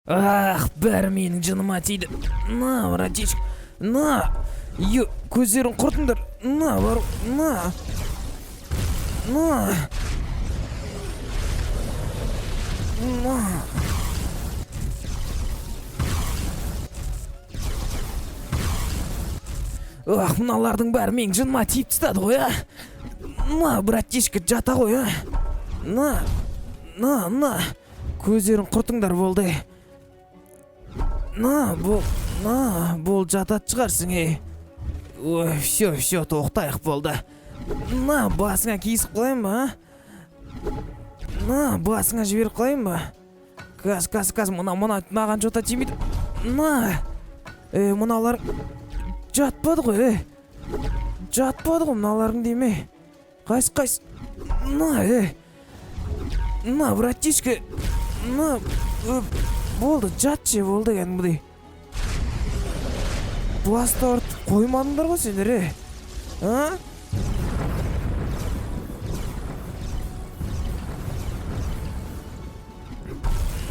Ах, бәрі менің жыныма тиді. На, братишка, на. Ё, көздерін құртыңдар. На, бар, на. На. На. Ах, мыналардың бәрі менің жыныма тиіп тастады ғой, а? На, братишка, жата ғой, а? На, на, на. Көздерін құртыңдар болды. На, бол, на, бол, жататын шығарсың, ей. Ой, все, все, тоқтайық болды. На, басыңа киісіп қояйын ба, а? На, басыңа жіберіп қояйын ба? Қазір, қазір, қазір, мына, мына, маған жота тимейді. На. Ей, мыналар жатпады ғой, ей. Жатпады ғой мыналарың деме. Қайсы, қайсы. На, ей. На, братишка. На, болды, жатшы, болды кәдімгідей. Басты ауыртып қоймадыңдар ғой сендер, ей. А?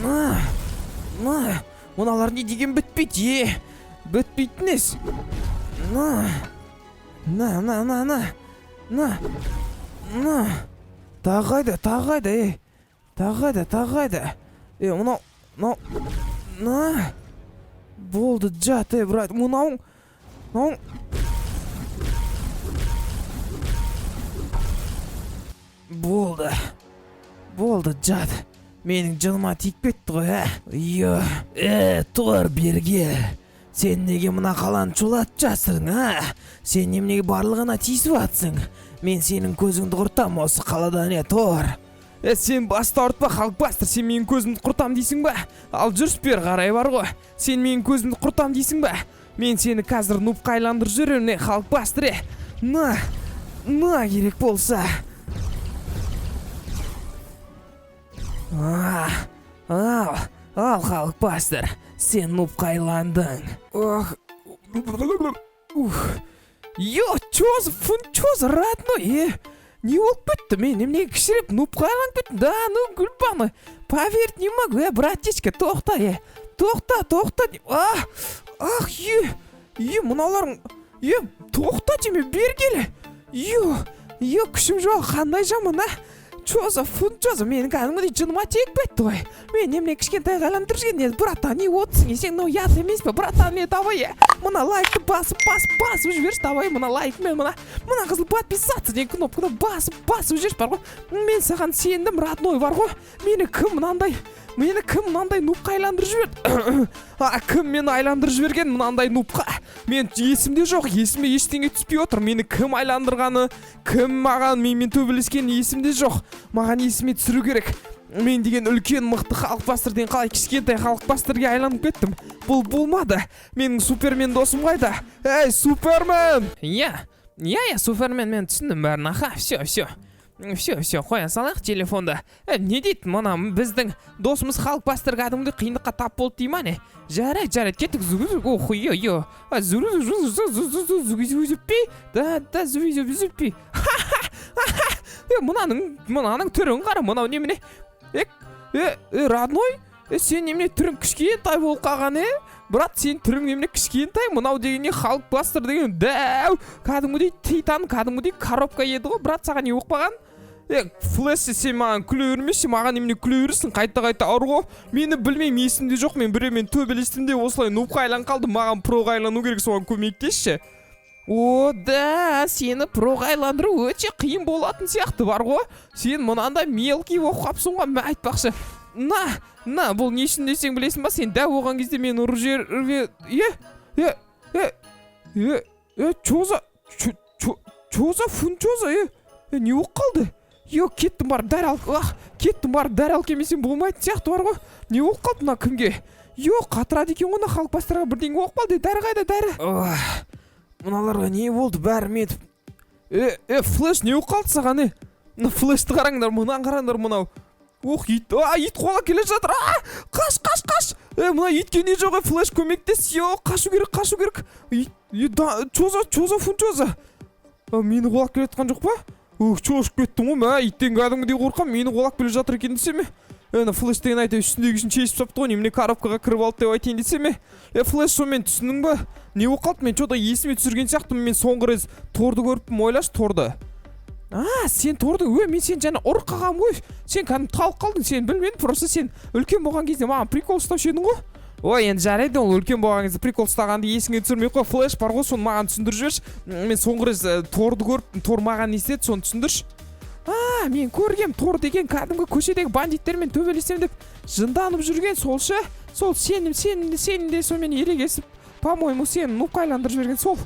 На, на, мыналар не деген бітпейді, е? Бітпейтін ес. На, на, на, на, на, на, на. Тағы қайда, тағы қайда, ей? Тағы қайда, тағы қайда? Е, мынау, мынау, на. Болды, жат, ей, брат, мынауың, мынауың. Болды. Болды, жат. Менің жыныма тиіп кетті ғой, ә? Йо, тұр берге. Сен неге мына қаланы шулатып жатсың, а? Сен неменеге барлығына тиісіп жатсың? Мен сенің көзіңді құртам осы қаладан, е, тұр. Е, сен басты ауыртпа, Халкбастер, сен менің көзімді құртам дейсің ба? Ал жүріс бері қарай бар ғой. Сен менің көзімді құртам дейсің ба? Мен сені қазір нубқа айландырып жіберемін, е, Халкбастер, е. На, на керек болса. А, ал, ал, Халкбастер, сен нубқа айландың. Ох, ух. Йо, чё за фун, чё за родной, е? Не болып кетті? Мен неменеге кішіреп нубқа айланып кеттім? Да, ну, гүлбаны, поверить не могу, е, братишка, тоқта, е. Тоқта, тоқта. А, ах, е, е, мыналарың, е, тоқта деме, бері келе. Е, е, күшім жоқ, қандай жаман, а? Чё за фун, чё за, менің кәдімгідей жыныма тиіп кетті ғой. Мен немене кішкентайға айландырып жүрген еді, братан, не отырсың, е, сен мынау ұят емес пе, братан, е, давай, е, мына лайкты басып, басып, басып жіберші, давай, мына лайк мен мына, мына қызыл подписаться деген кнопканы басып, басып жіберші, бар ғой. Мен саған сендім, родной, бар ғой. Мені кім мынандай, мені кім мынандай нубқа айландырып жіберді? А, кім мені айландырып жіберген мынандай нубқа? Мен есімде жоқ, есіме ештеңе түспей отыр. Мені кім айландырғаны, кім маған менімен төбелескені есімде жоқ. Маған есіме түсіру керек. Мен деген үлкен мықты Халкбастерден қалай кішкентай Халкбастерге айланып кеттім? Бұл болмады. Менің Супермен досым қайда? Ей, Супермен! Иә, иә, иә, Супермен, мен түсіндім бәрін. Аха, все, все. Все, все, қоя салайық телефонды. Не дейді мына біздің досымыз Халкбастер кәдімгідей қиындыққа тап болды дей ма, не? Жарайды, жарайды, кеттік. Ох, ё, ё. Да, да, зу. Е, мынаның, мынаның түрін қара, мынау немене? Е, е, е, родной? Е, сен немене түрің кішкентай болып қалған, е? Брат, сен түрің немене кішкентай? Мынау деген не Халкбастер деген дәу, кәдімгідей титан, кәдімгідей коробка еді ғой, брат, саған не болып қалған? Е, Флэш, сен маған күле бермеші, маған немене күле бересің, қайта-қайта ауыр ғой. Мені білмеймін, есімде жоқ, мен біреумен төбелестім де осылай нубқа айланып қалдым, маған проға айлану керек, соған көмектесші. О, да, сені проға айландыру өте қиын болатын сияқты бар ғой. Сен мынандай мелкий болып қалыпсың ғой, мә, айтпақшы. На, на, бұл не үшін десең білесің ба, сен дәу болған кезде мен ұрып жібер... Е, е, е, е, е, чё за, чё, чё, чё за фун, чё за, е, е, не болып қалды? Йо, кеттім барып дәрі ал, ах, кеттім барып дәрі алып келмесем болмайтын сияқты бар ғой. Не болып қалды мына кімге? Йо, қатырады екен ғой, мына Халкбастерға бірдеңе болып қалды. Дәрі қайда, дәрі? Ох, мыналарға не болды, бәрі метіп. Е, е, Флэш, не болып қалды саған, е? Мына Флэшті қараңдар, мынаны қараңдар, мынау. Ох, ит, а, ит қуалап келе жатыр. А, қаш, қаш, қаш. Е, мына итке не жоқ, е, Флэш, көмектес. Йо, қашу керек, қашу керек. Ит, е, да, чё за, чё за фун, чё за? А, мені қуалап келе жатқан жоқ па? Ух, шошып кеттім ғой, мә, иттен кәдімгідей қорқамын, мені қуалап келе жатыр екен десем. Ана Флэш деген әйтеуір үстіндегісін шешіп тастапты ғой, немене, коробкаға кіріп алды деп айтайын десем. Е, Флэш, сонымен түсіндің ба, не болып қалды? Мен че-то есіме түсірген сияқтымын, мен соңғы рет Торды көріппін, ойлашы, Торды. А, сен Торды, ө, мен сені жаңа ұрып қалғанмын ғой, сен кәдімгі талып қалдың, сен білмедім. Просто сен үлкен болған кезде маған прикол ұстаушы едің ғой. Ой, енді жарайды, ол үлкен болған кезде прикол ұстағанды есіңе түсірмей ақ қой. Флэш бар ғой, соны маған түсіндіріп жіберші. Мен соңғы рет Торды көріп, Тор маған не істеді, соны түсіндірші. А, мен көргем, Тор деген кәдімгі көшедегі бандиттермен төбелесем деп жынданып жүрген сол ше. Сол сенің де сонымен ерегесіп, по-моему, сені нубқа айландырып жіберген сол.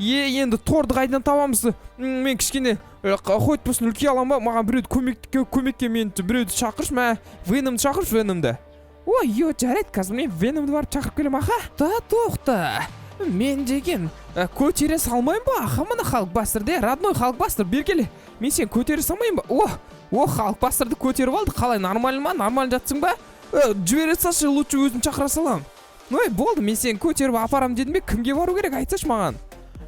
Е, енді Торды қайдан табамыз? Мен кішкене хоть болсын үлкейе аламын ба? Маған біреуді көмекке мен біреуді шақыршы, мә, Веномды шақыршы, Веномды. Ой, е, жарайды, қазір мен Веномды барып шақырып келемін. Аха да, тоқта, мен деген көтере салмаймын ба? Аха, мына Халкбастерді, родной Халкбастер, бері келе, мен сені көтере салмаймын ба? О, о, Халкбастерді көтеріп алды. Қалай, нормально ма? Нормально жатсың ба? Жібере салшы, лучше өзім шақыра саламын. Ой, болды, мен сені көтеріп апарамын дедім бе? Кімге бару керек, айтсайшы маған.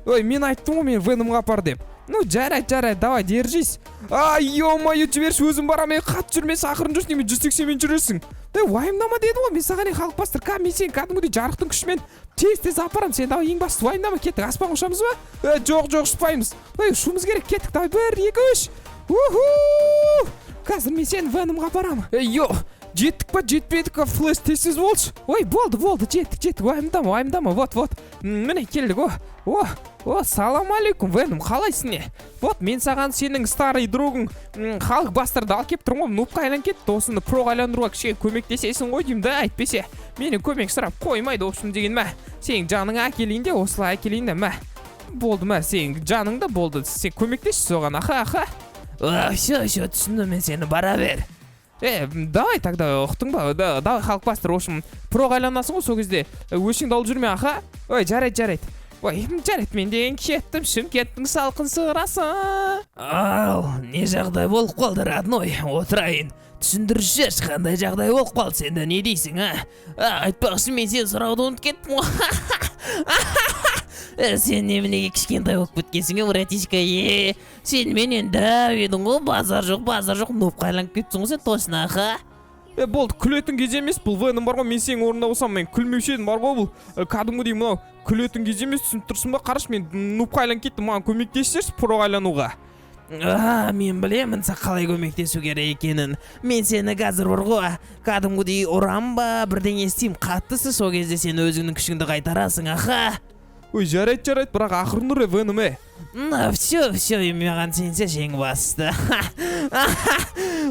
Ой, мен айттым ғой, мен Веномға апар деп. Ну, жарайды, жарайды, давай, держись. А, ё-моё, жіберші, өзім барамын. Ей, қатты жүрмесе, ақырын жүрсің, немен 180-мен жүресің? Ей, уайымдама дедім ғой мен саған. Ей, Халкбастер, мен сені кәдімгідей жарықтың күшімен тез тез апарамын. Сен давай, ең бастысы, уайымдама. Кеттік, аспанға ұшамыз ба? Е, жоқ, жоқ, ұшпаймыз. Ой, ұшуымыз керек, кеттік, давай, бір, екі, үш, уху! Қазір мен сені Веномға апарамын. Ей, йо, жеттік па, жетпедік па? Флэш, тез тез болшы. Ой, болды, болды, жеттік, жеттік, уайымдама, уайымдама. Вот, вот, міне, келдік. О, о, о, салам алейкум, Веном, қалайсың? Не, вот, мен саған сенің старый другың Халкбастерді алып келіп тұрмын ғой. Нубқа айланып кетті, осыны проға айландыруға кішкене көмектесесің ғой деймін да, әйтпесе менен көмек сұрап қоймайды. В общем деген, мә, сенің жаныңа әкелейін де, осылай әкелейін де, мә, болды, мә, сенің жаныңда болды, сен көмектесші соған. Аха, аха. Все, все, түсіндім мен сені, бара бер. Е, давай тогда, ұқтың ба? Да, давай, Халкбастер, в общем, проға айланасың ғой сол кезде, өшіңді алып жүрме, аха. Ой, жарайды, жарайды. Ой, жарайды, мен деген кеттім. Шымкенттің салқын сырасы. Ал, не жағдай болып қалды, родной? Отырайын. Түсіндіріп жіберші, қандай жағдай болып қалды сенде, не дейсің, а? А, айтпақшы, мен сен сұрауды ұмытып кеттім ғой. Сен неменеге кішкентай болып кеткенсің, е, братишка, е? Сен менен дәу едің ғой, базар жоқ, базар жоқ, нубқа айланып кетіпсің ғой сен точно, аха. Е, болды, күлетін кез емес бұл, Веном бар ғой. Мен сенің орнында болсам, мен күлмеуші едім бар ғой. Бұл кәдімгідей мынау күлетін кез емес, түсініп тұрсың ба? Қарашы, мен нубқа айланып кеттім, маған көмектесіңдерші проға айлануға. А, мен білемін сен қалай көмектесу керек екенін. Мен сені қазір бар ғой, кәдімгідей ұрам ба, бірдеңе істеймін қаттысы, сол кезде сен өзіңнің күшіңді қайтарасың, аха. Ой, жарайды, жарайды, бірақ ақырын ұр, е, Веном, е. Ну, все, все, маған сенсе, жеңіп басты.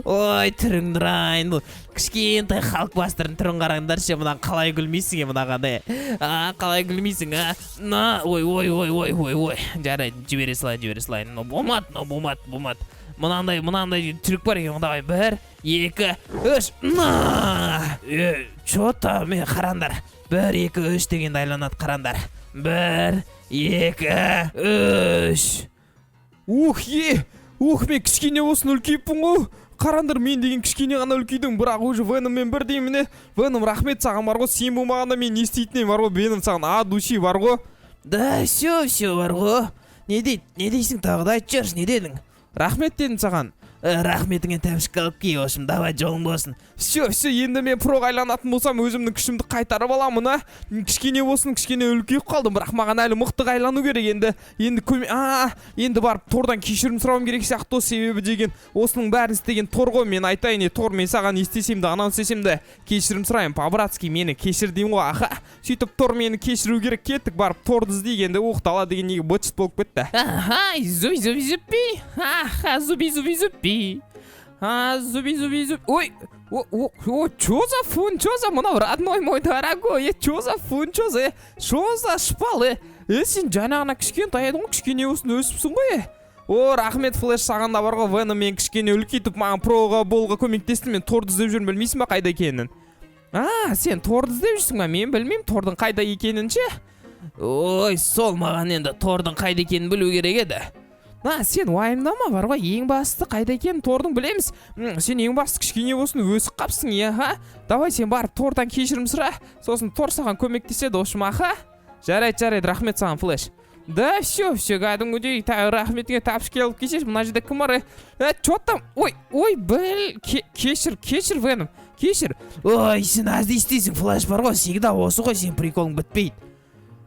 Ой, түріңді ұрайын, бұл кішкентай Халкбастердің түрін қараңдаршы, мынаған қалай күлмейсің, е, мынаған, е? А, қалай күлмейсің, а? На, ой, ой, ой, ой, ой, ой. Жарайды, жібере салайын, жібере салайын. Но болмады, но болмады, болмады. Мынандай, мынандай трюк бар екен, давай, бір, екі, үш, на! Е, че там, е, қараңдар. Бір, екі, үш дегенде айланады, қараңдар. Бір, екі, үш. Ух, е, ух, мен кішкене болсын үлкейіппін ғой. Қараңдар, мен деген кішкене ғана үлкейдім, бірақ уже Веноммен бірдей. Міне, Веном, рахмет саған бар ғой, сен болмағанда мен не істейтін едім бар ғой. Веном, саған от души бар ғой. Да, все, все бар ғой. Не дейді, не дейсің тағы да, айтып жіберші, не дедің? Рахмет дедім саған. Рахметіңе тәпішке алып ки, в общем, давай, жолың болсын. Все, все, енді мен проға айланатын болсам, өзімнің күшімді қайтарып аламын, а. Кішкене болсын, кішкене үлкейіп қалдым, бірақ маған әлі мықты айлану керек енді. Енді көме а, енді барып Тордан кешірім сұрауым керек сияқты ғой, себебі деген осының бәрін істеген Тор ғой. Мен айтайын, е, Тор, мен саған не істесем де, ананы істесем де, кешірім сұраймын, по-братски, мені кешір деймін ғой, аха. Сөйтіп Тор мені кешіру керек. Кеттік, барып Торды іздейік енді. Ух, дала деген неге быт шыт болып кетті? Ага, зуби зуби зупи. Аха, зуби зуби зупи. А, зуби зуби зуби. Ой, о, о, о, чё за фун, чё за мынау, родной мой дорогой, е, чё за фун, чё за, чё за шпал, е? Е, сен жаңа ғана кішкентай едің ғой, кішкене болсын өсіпсің ғой, е. О, рахмет, Флэш, саған да бар ғой. Веном мен кішкене үлкейтіп, маған проға болуға көмектесті. Мен Торды іздеп жүрмін, білмейсің ба қайда екенін? А, сен Торды іздеп жүрсің ба? Мен білмеймін Тордың қайда екенін ше. Ой, сол маған енді Тордың қайда екенін білу керек еді. На, сен уайымдама бар ғой, ең бастысы, қайда екенін Тордың білеміз. Сен ең бастысы кішкене болсын өсіп қапсың, иә, ха? Давай, сен барып Тордан кешірім сұра, сосын Тор саған көмектеседі, в общем, аха. Жарайды, жарайды, рахмет саған, Флэш. Да, все, все, кәдімгідей рахметіңе тапочки алып келсеші. Мына жерде кім бар? Е, че там? Ой, ой, біл, кешір, кешір, Веном, кешір. Ой, сен аз не істейсің, Флэш, бар ғой, всегда осы ғой, сенің приколың бітпейді.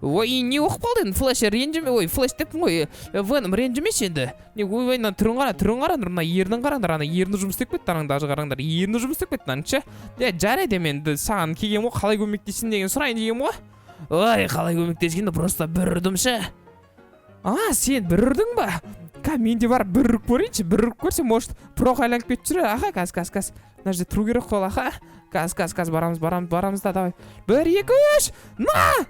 Ой, не болып қалды енді, Флэш, ренжіме, ой, Флэш деппін ғой, Веном, ренжімеші енді. Не, ойбай, мына түрін қара, түрін қараңдар, мына ернін қараңдар, ана ерні жұмыс істеп кетті, анаң даже қараңдар, ерні жұмыс істеп кетті мынаның ше. Е, жарайды, енді саған келгенмін ғой, қалай көмектесейін деген сұрайын дегенмін ғой. Ой, қалай көмектескенде, просто бір ұрдым ше. А, сен бір ұрдың ба? Ка, мен де барып бір ұрып көрейінші, бір ұрып көрсем, может, проға айланып кетіп жүрер. Аха, қазір, қазір, қазір. Мына жерде тұру керек қой, аха. Қазір, қазір, қазір, барамыз, барамыз, барамыз да, давай. Бір, екі, үш! На!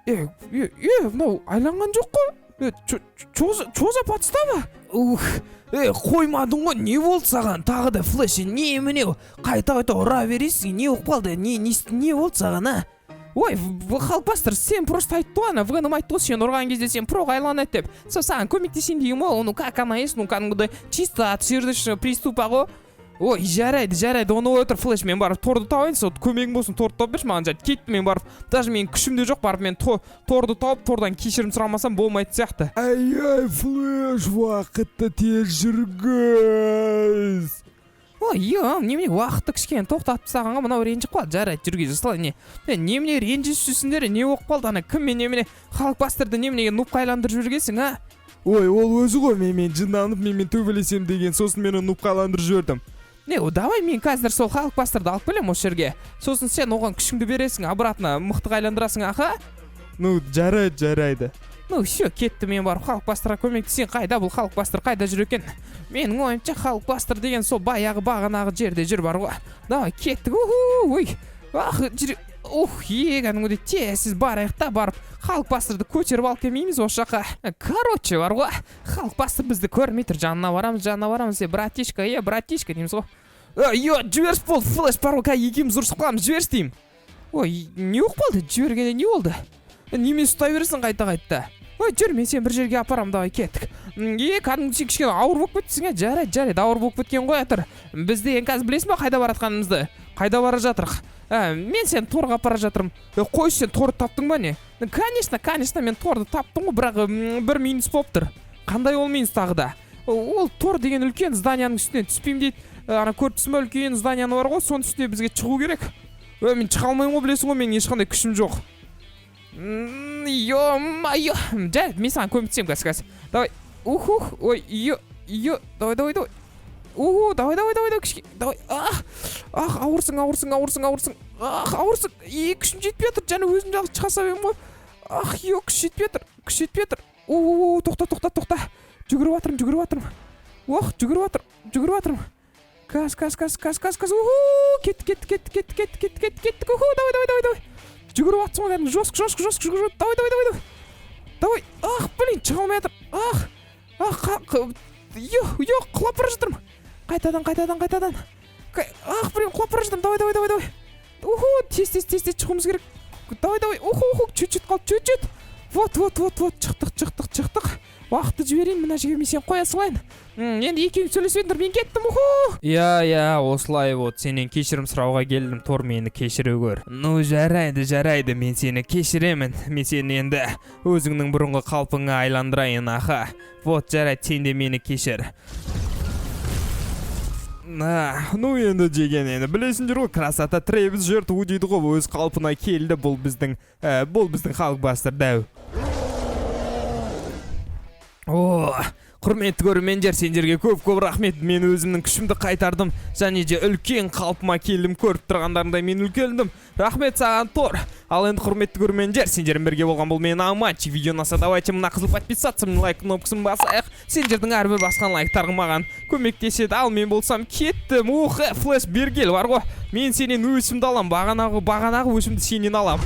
Е, е, е, мынау айланған жоқ қой. Е, чё за подстава? Ух, е, қоймадың ғой, не болды саған? Тағы да, Флэш, не міне, қайта қайта ұра бересің, не болып қалды? Не болды саған, а? Ой, Халкбастер, сен просто айтты ғой, ана Веном айтты ғой, сен ұрған кезде сен проға айланады деп. Сол саған көмектесейін деген ғой, ну как она есть, ну кәдімгідей чисто от сердечного приступа ғой. Ой, жарайды, жарайды, оны ой отыр, Флэш, мен барып торды табайын, сол көмегің болсын, торды тауып берші маған, жарайды, кеттім мен барып, даже менің күшім де жоқ, барып мен торды тауып, тордан кешірім сұрамасам болмайтын сияқты. Ай, ай, Флэш, уақытты тез жүргіз. Ой, е, немене уақытты кішкене тоқтатып тастағанға мынау ренжіп қалды. Жарайды, жүргізе салайын, не. Е, немене ренжісіп жүрсіңдер, не болып қалды, ана кіммен немене Халкбастерді неменеге нубқа айландырып жібергенсің, а? Ой, ол өзі ғой менімен жынданып, менімен төбелесем деген, сосын мен оны нубқа айландырып жібердім. Не, о, давай мен қазір сол Халкбастерді алып келемін осы жерге. Сосын сен оған күшіңді бересің, обратно мықтыға айландырасың, аха? Ну, жарайды, жарайды. Ну, все, кетті, мен барып Халкбастерға көмектесейін. Қайда бұл Халкбастер, қайда жүр екен? Менің ойымша, Халкбастер деген сол баяғы бағанағы жерде жүр бар ғой. Давай, кеттік, уху, ой. Ах, жүр, ух, е, кәдімгідей тез барайық та, барып Халкбастерді көтеріп алып келмейміз осы жаққа. Короче, бар ғой, Халкбастер бізді көрмей тұр, жанына барамыз, жанына барамыз, е, братишка, е, братишка дейміз ғой. Е, жіберші, болды, Флэш, бар ғой, қазір екеуміз ұрысып қаламыз, жіберші деймін. Ой, не болып қалды, жібергенде не болды? Немен ұстай бересің қайта-қайта? Ой, жүр, мен сені бір жерге апарамын, давай, кеттік. Е, кәдімгі сен кішкене ауыр болып кеттісің, е, жарайды, жарайды, ауыр болып кеткен ғой, тұр. Біз деген қазір білесің ба қайда баратқанымызды? Қайда бара жатырық? Ә, мен сені торға апара жатырмын. Е, қойшы, сен торды таптың ба, не? Конечно, конечно, мен торды таптым ғой, бірақ бір минус болып тұр. Қандай ол минус тағы да? Ол тор деген үлкен зданияның үстінен түспеймін дейді. Ана көріп тұрсың ба, үлкен зданияны бар ғой, соның үстіне бізге шығу керек. Ө, мен шыға алмаймын ғой, білесің ғой, менің ешқандай күшім жоқ. Ё-моё. Жарайды, мен саған көмектесемін қазір, қазір. Давай. Ух, ух, ой, ё, ё, давай, давай, давай. Уху, давай, давай, давай, давай, кішкене, давай. Ах, ах, ауырсың, ауырсың, ауырсың, ауырсың. Ах, ауырсың. Е, күшім жетпей жатыр, және өзім жалғыз шыға салып едім ғой. Ах, ё, күш жетпей жатыр, күш жетпей жатыр. У, тоқта, тоқта, тоқта. Жүгіріп жатырмын, жүгіріп жатырмын. Ох, жүгіріп жатыр, жүгіріп жатырмын. Қазір, қазір, қазір, қазір, қазір, қазір. Уху, кетті, кетті, кетті, кетті, кетті, кетті, кетті, кеттік. Уху, давай, давай, давай, давай. Жүгіріп жатсың ғой кәдімгі, жестко, жестко, жестко жүгіріп. Давай, давай, давай, давай. Давай. Ах, блин, шыға алмай жатыр. Ах, ах, ё, ё, құлап бара жатырмын. Қайтадан, қайтадан, қайтадан. Ах, блин, құлап бара жатырмын. Давай, давай, давай, давай. Уху, тез, тез, тез, тез шығуымыз керек. Давай, давай, уху, уху, чуть-чуть қалды, чуть-чуть. Вот, вот, вот, вот, шықтық, шықтық, шықтық. Уақытты жіберейін, мына жерге мен сені қоя салайын. Енді екеуің сөйлесіңдер, мен кеттім, уху. Иә, иә, осылай вот, сенен кешірім сұрауға келдім, Тор, мені кешіре көр. Ну, жарайды, жарайды, мен сені кешіремін. Мен сені енді өзіңнің бұрынғы қалпыңа айландырайын, аха. Вот, жарайды, сен де мені кешір. На, ну енді деген енді білесіңдер ғой, красота требует жертву дейді ғой, өз қалпына келді бұл біздің Халкбастер дәу. О, құрметті көрермендер, сендерге көп-көп рахмет. Мен өзімнің күшімді қайтардым және де үлкен қалпыма келдім. Көріп тұрғандарыңдай мен үлкендім. Рахмет саған, Тор. Ал енді, құрметті көрермендер, сендермен бірге болған бұл мен, Аманчик. Видео ұнаса, давайте мына қызыл подписаться, мына лайк кнопкасын басайық. Сендердің әрбір басқан лайктарың маған көмектеседі. Ал мен болсам кеттім. Ух, Флэш, бері кел, бар ғой. Мен сенен өшімді алам, бағанағы өшімді сенен алам.